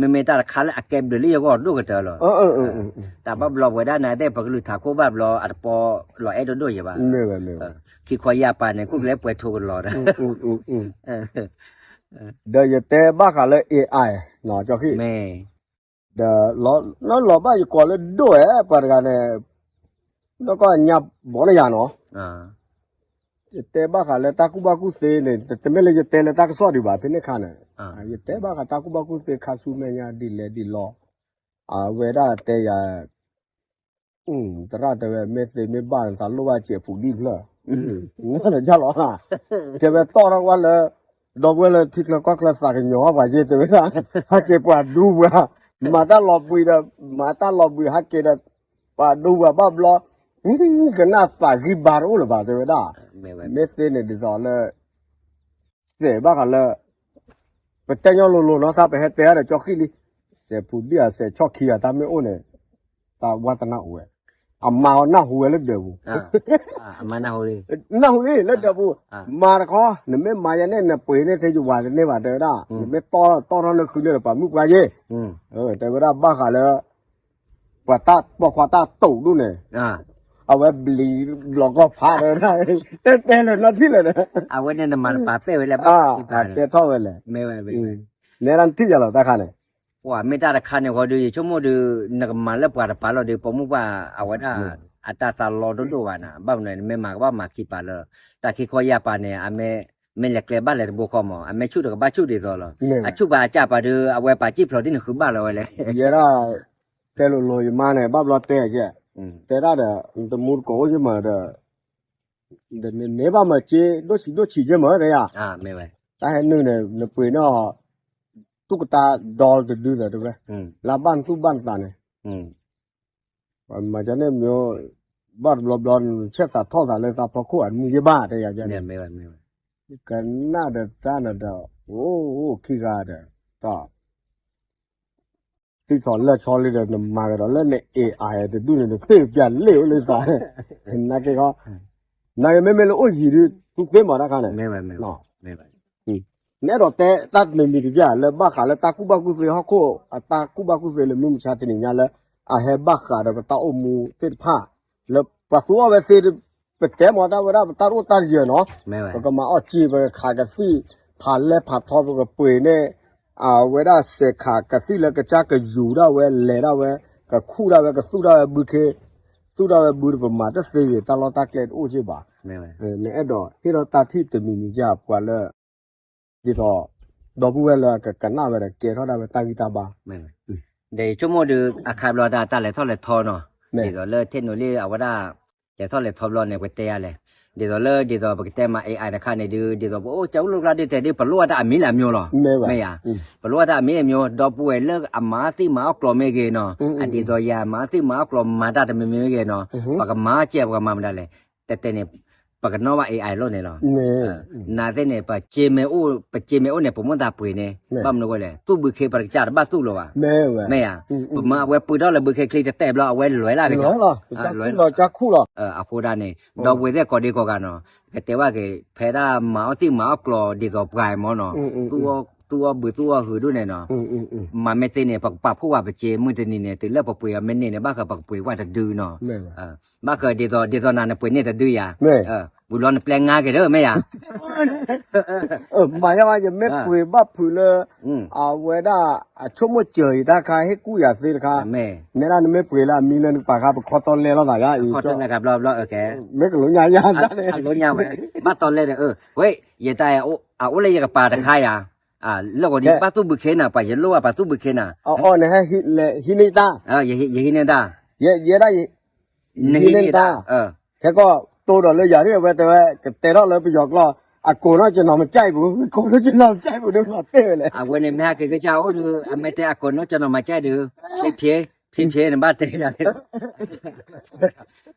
မ့မ့ၢ်တၢ်တခါလၢအကဲဘျုးလၢယဂီၢ်ဒိၣ်ကတၢၢ်လီၤ, တၢ်ဘၣ်ဘျီပဝဲဒၣ်န့ၣ် အသ့ၣ်ပကလုၢ်ထးခိၣ်ဘၣ်ဘျီ အတပီလီၤအဲၣ်ဒိၣ်ဒိၣ်ယဲၢ်ဘၣ်, ခံခီယၢ်ပၤန့ၣ် ခိၣ်ကျဲပှဲၤထူကလီၤဒီး ဒီးယတဲဘၣ်ဃးလၢ AI နီၤ ကၠီဃံၣ်, ဒီးလီၤဘၣ်ယကိးလၢဒိၣ်ဝဲ ပှၤတဂၤန့ၣ် နီၢ်ကီၢ်ညါဘီနယၤနီၤ, ယတဲဘၣ်ဃးလၢတၢ်ကူၣ်ဘၣ်ကူၣ်သ့န့ၣ် တမ့ၢ်လၢယတဲလၢတၢ်ကစီၣ်ဒံးဘၣ် ဖဲန့ၣ်ခါန့ၣ်, ယတဲဘၣ်ဃးတၢ်ကူၣ်ဘၣ်ကူၣ်သ့ခါဆူမဲာ်ညါဒ်လဲၣ်ဒ်လဲၣ်, အဝဲဒၣ်တဲယၤ သရၣ်တဲဝဲ မ့ၢ်သ့မ့ၢ်ဘၣ် သးလိၣ်ဘၣ်စဲးပူၤဒံၣ်ဖျၢၣ်, မ့ၢ်လၢယလီၤ, တဲဝဲတီၢ်ထီၣ်ဝဲလၢ ဒီပုၢ်ဝဲၢ်လၢထံချၢကီၢ်ချၢသးကညီၤပှၤယဲၢ်တဲဝဲဒၣ်, ဟဲက့ၤပှၤဒူပှၤ, မၤတၢ်လီၤဘှံးဒီး မၤတၢ်လီၤဘှံးဟဲက့ၤဒီး ပှၤဒူပှၤဘၣ်ဘျီ, ကနၣ်သးဂံၢ်ဘါတအိၣ်လၢၤဘၣ်တဲဝဲဒၣ်, မ့ၢ်သ့န့ၣ်ဒ်သိးလၢ စဲးဘၣ်ဃးလၢ ပတဲညီလိၤလိၤနီၤ သးပဟဲတဲဒီးကၠီဃံၣ်လံ, စဲးပူၤဒံၣ်ဧါ စဲးဆီၣ်ခံဂၤ တၢ်မ့ၢ်အိၣ်န့ၣ် သးဝါသနၢ်အိၣ်ဝဲ, အမါအီၤနၢ်ဟူဝဲလၢဒၢးပူၤ, နၢ်ဟူလံလၢဒၢးပူၤ, မၤတခီ နမ့ၢ်မၤယဲန့ၣ် နပှ့ၤန့ၢ်သ့ယဝၤတန့ၢ်ဘၣ်တဲဝဲဒၣ်, နမ့ၢ်တီၢ်ထီၣ်နဃုန့ၢ်ဒီးပှၤမုၣ်ပှၤယ့ၢ်, တဲဝဲဒၣ်ဘၣ်ဃးလၢ ပှၤတၢ်ပိာ်ခွါတၢ်တိာ်ဒိၣ်န့ၣ်, အဝဲဘျံးဘျီကီၢ်ဖးဒီး, တဲတဲလၢၤနီတထံၣ်လဲၣ်, အဝဲန့ၣ်နမၤတပာ်ပဲၣ်ဝဲလၢဘၣ်, တဲထီၣ်ဝဲလဲၣ်, နဲဒၣ်နထံၣ်ယၤလီၤတၢ်ခါန့ၣ်, ပှၤမ့ၢ်တၢ်တခါန့ၣ်ဃီဒီး ယဆိကမိၣ်ဒီး နကမၤလၢပှၤတပာ်လီၤဒီး ပိာ်မုၣ်ပှၢ်အဝဲဒၣ် အတၢ်သးလီတဒိၣ်ဘၣ်နၤ, ဘၣ်မနုၤနမ့ၢ်မၤကဘၣ်မၤခံပာ်လၢ တၢ်ခံခီယၢ်ပာ်န့ၣ် အမ့ၢ် မ့ၢ်လဲၤကျဲဘၣ်လဲၤတဘိဃီမး အမ့ၢ်ဆူၣ်တကဘၣ်ဆူၣ်ဒ်သိးလီၤ. အဆူၣ်ပှၤအကၢ်ပှၤဒုး အဝဲပာ်စံၣ်ဖျိးဒ်န့ၣ်ဃုဘၣ်လီၤဝဲလဲၣ်. ယဲဒၣ် တဲလိၤလိၤယမါန့ၣ် ဘၣ်ဘျီတဲကဲ တဲဒၣ်ဒီး တမူတကိးအိၣ်ယမၤဒီး ဒီးနန့ၢ်ဘၣ်မၤစ့ ဒိၣ်ဆံးဒိၣ်ဆံးကဲမၤတဲယၤ တၢ်ဟဲနုာ်န့ၣ် နပှ့ၤန့ၢ်အီၤ သူၣ်ကတၢဒီတဒုသးတဝဲ လၢဘၣ်နသူၣ်ဘၣ်နသးန့ၣ် မၤကန့ၣ်မ့ၢ် ဘၣ်တဘျီဘျီ နဆဲးသးထီၣ်သးလၢသးဖီခိၣ်အမံၤယဲဘၣ်တဲယၤန့ၣ် ကနၣ်ဒီးတၢ်နဒီး အိၣ်အိၣ်ခံဂၤဒီး တၢ် သံထီၣ်လၢဆီလံဒီး နမၤကဒီးလၢန AI တဒူၣ်န့ၣ် နသ့ၣ်ပျၢ်လ့ၣ်အိၣ်လၢသး နာ်က့ခီ နာ်က့မ့မ့ၢ်လၢအိၣ်ယံၤဒုး သူသ့မၤတၢ်ခါန့ၣ် နအဲၣ်ဒိးတဲတၢ်တမံၤမံၤတဘျီ လၢဘၣ်ဃးလၢတၢ်ကူၣ်ဘၣ်ကူၣ်သ့ဟီၣ်ခိၣ် အတၢ်ကူၣ်ဘၣ်ကူၣ်သ့လၢမုၢ်မဆါတနံၤညါလၢ အဟဲဘၣ်ဃးဒီးပတၢ်အိၣ်မူသ့ၣ်တဖၣ် လၢပှၤသူအီၤဝဲသ့ ပတဲမၤတၢ်ဝဲဒၣ်ပတၢ်အိၣ်တၢ်ယၢၤနီၤ ပကမၤအီၣ်စ့ ပကခးကသံၣ် ဖးလဲၢ်ဖးထီ ပကပှ့ၤန့ၢ် အဝဲဒၣ်စဲးခးကသံၣ်လၢကစၢ်ကယူၤဒၣ်ဝဲ လဲၤဒၣ်ဝဲ ကခူၣ်ဒၣ်ဝဲ ကသူၣ်ဒၣ်ဝဲဘုခ့ သူၣ်ဒၣ်ဝဲဘုဒီး ပမၤတသ့ဂ့ၤ တၢ်လီၢ်တၢ်ကျဲတအိၣ်စ့ၢ်ဘၣ်. နအဲၣ်ဒိးဟ့ၣ်ထီၣ်တၢ်ထံၣ်တမံၤမံၤကပှၤလၢ ဒ်သိး ဒီပုၢ်ဝဲၢ်လၢအကကနၣ်ဝဲဒီး ကဲထီၣ်ဒၣ်ဝဲတၢ်ဂံၢ်တၢ်ဘါ ဒီးယဆိကမိၣ်ဒုး အခါဘျီတၢ်တၢ်လဲၤထီၣ်လဲၤထီနီၤ ဒ်သိးလၢ technology အဝဲဒၣ် လဲၤထီၣ်လဲၤထီဘျီန့ၣ် ပတဲယၤလဲၣ် ဒ်သိးလၢ ဒ်သိးပကတဲမၤ AI တခါန့ၣ်ဒုး ဒ်သိးပအိၣ်ကၢ်အိၣ်လိာ်ကျါဒ်တဲဒုး ပလိၣ်အတၢ်အမံၤလၢအမံၤလီၤ မ့ၢ်ဧါ ပလိၣ်အတၢ်အမံၤအမံၤ ဒီပုၢ်ဝဲၢ်လၢအမၤသံၣ်မၤအီၣ်ကျိာ်မ့ၢ်ဂ့ၤနီၤ အဒ်သိးယၤမၤသံၣ်မၤအီၣ်ကျိာ် မၤတၢ်တမံၤမ့ၢ်ဂ့ၤနီၤ ပကမၤစဲး ပကမၤမတၤလဲၣ် တဲတဲန့ၣ် ပကနီၣ်ဘၣ် AI လီၤန့ၣ်လီၤ နာ်သ့ၣ်န့ၣ် ပစ့မ့ၢ်အိၣ် ပစ့မ့ၢ်အိၣ်န့ၣ် ပမိၢ်သးပှ့ၤန့ၣ် ဘၣ်မနုၤဝဲလဲၣ် သူၣ်ဘုခ့ပတကစၢ်တဘၣ်သူၣ်လီၤဘၣ် မ့ၢ်ဧါ ပမၤအဝဲပှ့ၤထီၣ်လၢဘုခ့ချံတတဲဘျီ အဝဲလဲၤလၢကစၢ် အဃိဒၣ်န့ၣ် ဒီပုၢ်ဝဲၢ်သ့ၣ်ကိးဒံကိးဂၤနီၤ ကတဲဘၣ်က့ၤ ဖဲဒၣ်မၤအီၣ်သံၣ်မၤအီၣ်ကျိာ်ဒ်သိးပှၤမ့ၢ်နီၤ သူၣ်အီၣ်ဘုသူၣ်အီၣ်ဟုးဒိၣ်န့ၣ်နီၤ မၤမ့ၢ်သ့န့ၣ် ပကပာ်ဖှိၣ်ဝဲပစ့ မုၢ်တနံၤန့ၣ် တုၤလၢပပှ့ၤအီၤမ့ၢ်န့ၢ်န့ၣ် ဘၣ်ဃးပကပှ့ၤဝဲတဒုနီၤ ဘၣ်ဃးဒ်သိး ဒ်သိးနၤနပှ့ၤန့ၢ်တဒုယၤ ဝံၤလီၤနပျဲငါက့ၤဒီး မ့ၢ်ယၤ မၤယါဝဲ ယမ့ၢ်ပှ့ၤဘၣ်ဖုးလၢ အဝဲဒၣ် အဆိကမိၣ်စၢၤယတၢ်ခါ ဟ့ၣ်ကူၣ်ယၤသ့တခါ နဲဒၣ်နမ့ၢ်ပှ့ၤလၢအမံၤလၢနကပာ်ခါ ပခီတီလဲလီၤသးယါ ခီတီလဲကဘျီဘျီ မ့ၢ်ကလိညါယါ မ့ၢ်ကလိညါဝဲ ဘၣ်တီလဲဒီး ဝဲ ယတၢ် အအိၣ်လၢယကပၤတခါယၤ လၢဂီၤဒ်ဘၣ်သူၣ်ဘုခ့နၤ ပှၤယလိၣ်အပှၤသူၣ်ဘုခ့နၤ အီၣ်န့ၣ်ဟဲဟံးန့ၢ်တၢ် ယဟံးန့ၢ်တၢ် ယဲဒၣ် ယဟံးန့ၢ်တၢ် ခဲကီၢ်တိဒီးလၢယၤဒ်အဝဲတဲဝဲ ကတဲထီၣ်လၢပယီၤကျိာ် အကိးနီၢ်ကနီၤမကၠဲးပူၤ ကိးနီၢ်ကနီၤမကၠဲးပူၤ ဒ်မၤတဲဝဲလဲၣ် အဝဲန့ၣ်မ့ၢ်ဟဲက့ၤကစၢ်အိၣ်ဒုး အမ့ၢ်တဲအကိးနီၢ်ကနီၤမကၠဲးဒုး ဖျ့ဖျ့ ဖျ့ဖျ့ နဘၣ်တဲယၤန့ၣ် တဲ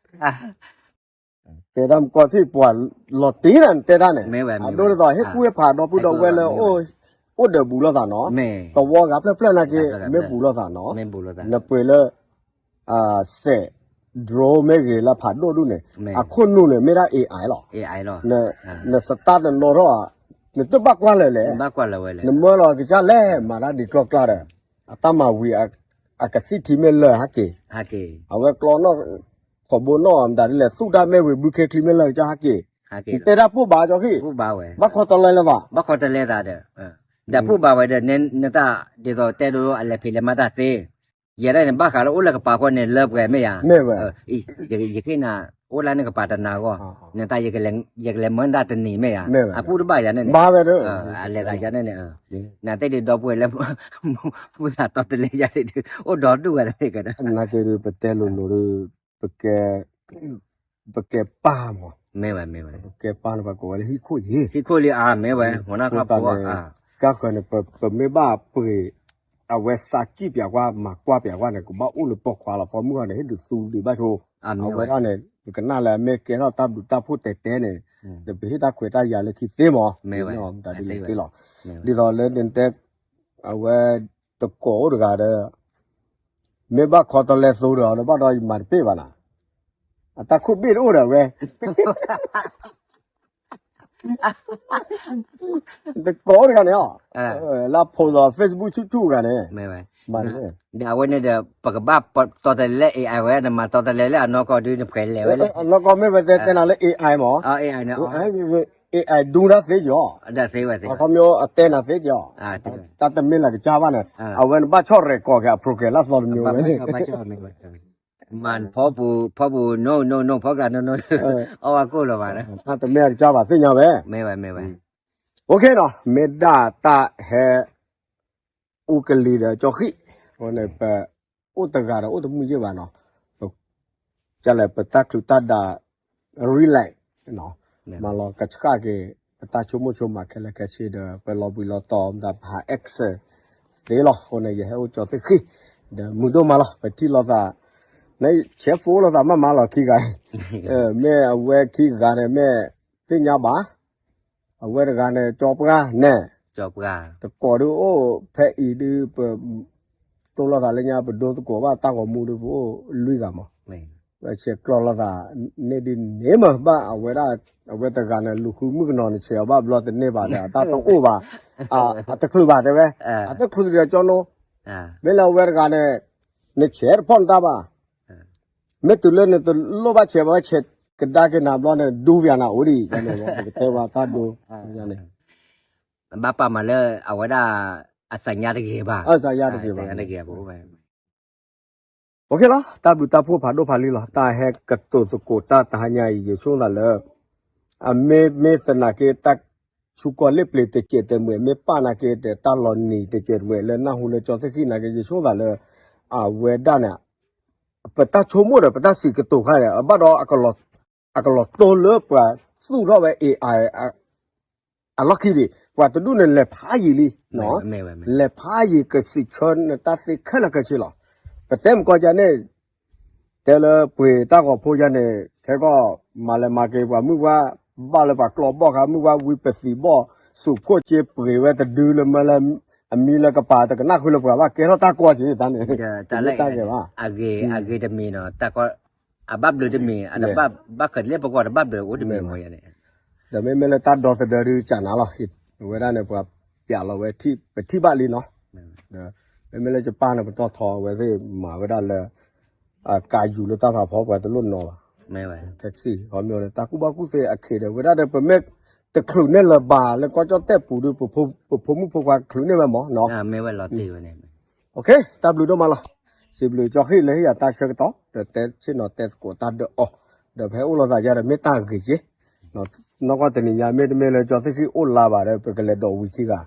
တၢ်မကီၢ်ထံၣ်ပှၤလီၤတံၢ်နၤ နတဲတၢ်န့ၣ် အဒိဒ်သိး ဟ့ၣ်ကူၣ်ဟ့ၣ်ဖးဒီပုၢ်ဒီဝဲၢ်လၢ အိၣ်ဒီးဘူးလိာ်သးနီၤ သဝီဂၤဖျၢၣ်ဖျၢၣ်နာ်က့ မ့ၢ်ဘူးလိာ်သးနီၤ နပှ့ၤလၢ စဲး drone မ့ၢ်ဂ့ၤလၢဖးဒိၣ်ဒူၣ်န့ၣ် အခိၣ်နူာ်န့ၣ် မ့ၢ်ဒၣ် AI လီၤ နစတၢ်တနီၤထီၣ် နတဘၣ်ကွၢ်လၢၤလဲၣ် နမၢလီၤကစၢ်လဲၣ် မၤတၢ်ဒ်ကျီကျါဒီး အတၢ်မၤဝံၤ အကသံၣ်ထံမ့ၢ်လၢာ်ဟဲက့ၤ အဝဲကျီနီၣ် ခိးဘိနီၣ်မတၤဒ်လဲၣ် သူၣ်တၢ်မ့ၢ်ဝံၤဘုခ့ချံမ့ၢ်လၢာ်ကစၢ်ဟဲက့ၤ နတဲတၢ်ပိၢ်ဘၣ်ကၠီဃံ ဘၣ်ခီတလဲလၢၤဘၣ် ဘၣ်ခီတလဲသးဒီး ဒီးပိၢ်ဘၣ်ဝဲဒီး နတၢ်ဒ်သိးတဲဒိအလဲၤဖံးလဲၤမၤတၢ်သ့ ယဲဒၣ်န့ၣ် ဘၣ်ဃးလၢအိၣ်လၢကပၤဃီန့ၣ် လၢပှဲၤမ့ၢ်ယၤ မ့ၢ်ဝဲ ယဃ့နၤ အိၣ်လၢနကပၤတနၤဂီၢ် နတၢ် ယကလဲၤမၢနတၢ်တနံၤမ့ၢ်ယၤ အပူၢ်တဘၣ်ယၤန့ၣ် ဘၣ်ဝဲဒီး အလဲၤသးယၤန့ၣ်န့ၣ် နသ့ၣ်ဒုးဒီပုၢ်ဝဲၢ်လၢ မူသးတီတလဲယၤန့ၣ်ဒုး အိၣ်ဒီဒူၣ်ဝဲတသ့ကဒီး နာ်က့ဒုး ပတဲလိၤလိၤဒုး ပကဲ ပကဲပၢ်မး မ့ၢ်ဝဲ မ့ၢ်ဝဲ ပကဲပၢ်န့ၣ် ပှၤကိးဝဲလၢဟံၣ်ခိၣ်လံ ဟံၣ်ခိၣ်လံ အါ မ့ၢ်ဝဲ ဟိးနၢ်ခီဖိ ကၢ်ဃၢၤန့ၣ် ပမ့ၢ်ဘၣ်ပှ့ၤ အဝဲစးစံၣ်ပၠးကွၢ် မၤကွၢ်ပၠးကွၢ်န့ၣ် ကဘၣ်အိၣ်လၢပိာ်ခွါလီၤ ပိာ်မုၣ်ဟီန့ၣ် ဟ့ၣ်ဒုးသူဒံးဘၣ်ဆိ အဝဲဒၣ်န့ၣ် ပကနၣ်လၢအမ့ၢ်ကဲထီၣ်တၢ်ဘျုးတၢ်ဖှိၣ်တဲတဲန့ၣ် ဒီးပဟ့ၣ်တၢ်ခွဲးတၢ်ယာ်လၢခံသ့မး မ့ၢ်ဝဲ တၢ်ဒ်လဲၣ်သ့လီၤ ဒ်သိးလၢနတဲ အဝဲ တကိးအိၣ်တဂၤဒီး မ့ၢ်ဘၣ်ခီတလဲသိဒီး ဘၣ်ဒီးယမၤတပ့ၢ်ဘၣ်နၤ အတၢ်ခိၣ်ဘ့ၣ်တအိၣ်ဒီးဝဲ တကိးအိၣ်တဂၤန့ၣ် လၢဖိလီၤ Facebook ဆူၣ်ဆူၣ်တဂၤန့ၣ် မၤတပ့ၢ် ဒီးအဝဲန့ၣ်ဒီး ပကဘၣ်တီတလဲလၢ AI ဝဲ နမၤတီတလဲလၢအနီၢ်ကီၢ်ဒုးနဖှဲးလဲၤဝဲလဲၣ် အနီၢ်ကီၢ်မ့ၢ်ဝဲတဲတဲနၤလၢ AI မး AI ဒူတၢ်သ့ကီး အခီပညီအတဲနၤသ့ကီး တၢ်တမ့ၢ်လၢကစၢ်ဘၣ်န့ၣ် အဝဲနဘၣ်ဆီၣ်ရဲၣ်ကီးက့ၤအ program လၢအသီတမံၤဝဲ မၤဖီပူၤ ဖီပူၤ no no no ဖီကျါ no no အီၣ်ဝဲကိၣ်လီၤဘၣ် တၢ်တမ့ၢ်လၢကစၢ်ဘၣ်သ့ၣ်ညါဝဲ မ့ၢ်ဝဲ မ့ၢ်ဝဲ OK နီၤ မ့ၢ်ဒၣ်တၢ်ဟဲ အိၣ်ကလံၤဒီးကၠီဃံၣ်, အဃိန့ၣ် ပအိၣ်တဂၤဒီးအိၣ်တမုာ်ယ့ၢ်ဘၣ်နီၤ, ပ ကလဲၣ် ပတၢ်ချုးတၢ်ဒး relax နီၤ, မၤလီၤကဆှၣ်က့ၤ ပတၢ်ဆိကမိၣ်ဆိကမးခဲလၢာ်ခဲဆ့ဒီး ပလီၤဘှံးလီၤတီၤမတၤ ပဟး action သ့လီၤ. အဃိန့ၣ် ယဟဲအိၣ်ကၠီသ့ၣ်ဃံၣ် ဒီးမုာ်ဒိၣ်မးလီၤ. ပထံၣ်လိာ်သး နဆဲးဖိလိာ်သးမးမးလီၤခံဂၤ, မ့ၢ်အဝဲခံဂၤန့ၣ် မ့ၢ်သ့ၣ်ညါဘၣ် အဝဲတဂၤန့ၣ် ကၠီပှၢ်န့ၣ်, သကိးဒုးအိၣ်ဖဲအံၤဒုး ပတိၢ်လိာ်သးလၢညါ ပဒိသကိးဘၣ်တၢ်ဂီၤမူဒုး ပအိၣ်လွံၢ်ဂၤမး, ဝဲဆဲးကျိးလိာ်သးန့ၣ်ဒုးန့ၣ်မးဘၣ် အဝဲဒၣ် အဝဲတဂၤန့ၣ် လူၤဃုမုၣ်ကနီၤန့ၣ် ဆဲးအီၤဘၣ်ဘျီတန့ၢ်ဘၣ်ဒီး အတၢ်တအိၣ်ဘၣ်, အတချုးဘၣ်တဲဝဲ, အတချုးဒီးကၠီနိ, မ့ၢ်လၢအဝဲတဂၤန့ၣ် နဆဲးတဖီၣ်နတၢ်ဘၣ် မ့ၢ်တုၤလၢနတလိၣ်ဘၣ်ဆဲးဘၣ် ဆဲးကဒါက့ၤနၤဘျီန့ၣ် ဒူဝံၤနၤအိၣ်ဒံးန့ၣ် ပကတဲဝဲတၢ်ဒိ န့ၣ် ဘၣ်ပာ်မၤလၢအဝဲဒၣ် အစညါတဂ့ၤဘၣ်, အစညါတဂ့ၤဘၣ်, တဂ့ၤဘၣ်. OK လီၤ တၢ်ဘျုးတၢ်ဖှိၣ်ဖးဒိၣ်ဖးလံလီၤ တၢ်ဟဲကတိၤသကိးတၢ်တဟါညါအံၤ ယဆိကမိၣ်သးလၢ အမ့ၢ်မ့ၢ်သနာ်က့ တၢ်ဆူကီၢ်လ့ၣ်ပျ့ၤတစဲးတမှဲး မ့ၢ်ပၢ်နာ်က့ဒီး တၢ်လီၤနံၤတစဲးတမှဲး လၢနၢ်ဟူလၢကၠီသ့ၣ်ဃံၣ်နာ်က့ ယဆိကမိၣ်သးလၢ အဝဲဒၣ်န့ၣ် ပတၢ်ဆိကမိၣ်ဒီး ပတၢ်စံးကတိၤခါန့ၣ် အဘၣ်ဒီး အကလီၤတိၢ်လၢပှၤသူၣ်ထီၣ်ဝဲ AI အလီၢ်ခံဒံး ပှၤတဒူၣ်န့ၣ် လဲၤဖးယံာ်လံ, လဲၤဖးယံာ်ကစံးဆၢနတၢ်သ့ခဲလၢာ်ခဲဆ့လီၤ. ပတဲမကီၢ်ယါန့ၣ် တဲလၢပှ့ၤတၢ်ဂီၤဖိယါန့ၣ် ထဲကီၢ်မၤလဲၤမၤက့ၤ ပှၤမုၢ်ပှၢ်ဘၣ်လၢပှၤကျီဘီၣ်ဃါ မုၢ်ပှၢ်ဝံပသံးဘီၣ် စူးဖှိၣ်က့ပှ့ၤဝဲတဒုလၢမၢလၢ အမံလၢကပၤ တကနၣ်ဃုလၢပှၤဘၣ် ကဲထီၣ်တၢ်ကီၢ်က့ၤတၢ်န့ၣ် တမ့ၢ်တၢ်ဂ့ၤဘၣ်, အဂ့ၤတမံၤနီၤ တၢ်ကီၢ် အဘၣ်ဘျုးတမံၤ အတဘၣ်ဘၣ်ဃးလၢပဂီၢ်တဘၣ်ဘျုးအိၣ်တမံၤမ့ၢ်ယါန့ၣ် ဒီးမ့မ့ၢ်လၢတၢ်ဒီသဒၢဒုးကနၤလီၤ, အဝဲဒၣ်န့ၣ် ပှၤပျးလီၤဝဲ ပထံၣ်ဘၣ်လံနီၤ, ဒီးမ့မ့ၢ်လၢယပၢ်န့ၣ် ပတီၢ်ထီဝဲသ့ၣ်မၤဝဲဒၣ်လၢ အကၤယူၤလၢတၢ်ဖးဖီပှၤတလိၣ်နီၤဘၣ်, ခဲကစံး ခီမ့ၢ်တၢ်ကူၣ်ဘၣ်ကူၣ်သ့အခ့ဒီး ဝဲဒၣ်ဒီး ပမ့ၢ်တချုးန့ၢ်လၢၤဘၣ်လၢကီၢ်ကၠီၣ်တဲၣ်ပူၤဒီး ပဖိမုၣ်ဖိခွါချုးန့ၢ်ဝဲမးနီၤ, မ့ၢ်ဝဲလီၤတ့ၢ်ဝဲန့ၣ် OK တၢ်ဘျုးဒိၣ်မးလီၤ, စံးဘျုးကၠီဃံၣ်လၢဟ့ၣ်ယၤတၢ်ဆၢကတီၢ် ဒီးတဲဆ့ၣ်နီၤတဲသကိးတၢ်ဒီးအီၤ, ဒီးဖဲအိၣ်လိာ်သးယါဒီးမ့ၢ်တၢ်ဂ့ၤက့ၤ, နီၢ်ကီၢ်တနံၤညါ မ့တမ့ၢ်လၢကၠီသ့ၣ်ဃံၣ်အိၣ်လါဘၣ်ဒီး ပကလဲၤဒိးဝံၤခံဂၤ,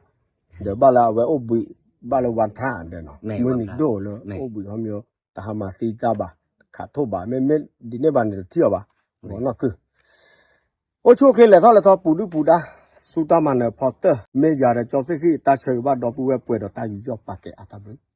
ဒီးဘၣ်လၢအဝဲအိၣ်ဘှံး ဘၣ်လၢ one time ဒီးနီၤ, မုၢ်နံၤဒိၣ်လၢအိၣ်ဘှံးခီမ့ၢ် တဟါမၤသံတၢ်ဘၣ်, ခးထိၣ်ဘၣ် မ့မ့ၢ်ဒ်န့ၣ်ဘၣ်န့ၣ် တထံၣ်အီၤဘၣ်, ဂီၤနီၢ်ကုၢ် အိၣ်ဆူၣ်အိၣ်ချ့လဲၤထီၣ်လဲၤထီပူၤဒုၣ်ပူၤဒါ, ဆူတၢ်မၤနၢၤဖီတၢၢ်, မ့ၢ်ယၤဒီးကၠီသ့ၣ်ဃံၣ် တၢ်ဆၢဂ့ၤဘၣ်ဒီပုၢ်ဝဲၢ်ပှဲၤဒီးတၢ်ယူးယီၣ်ပာ်ကဲအါတၢ်ဘျုး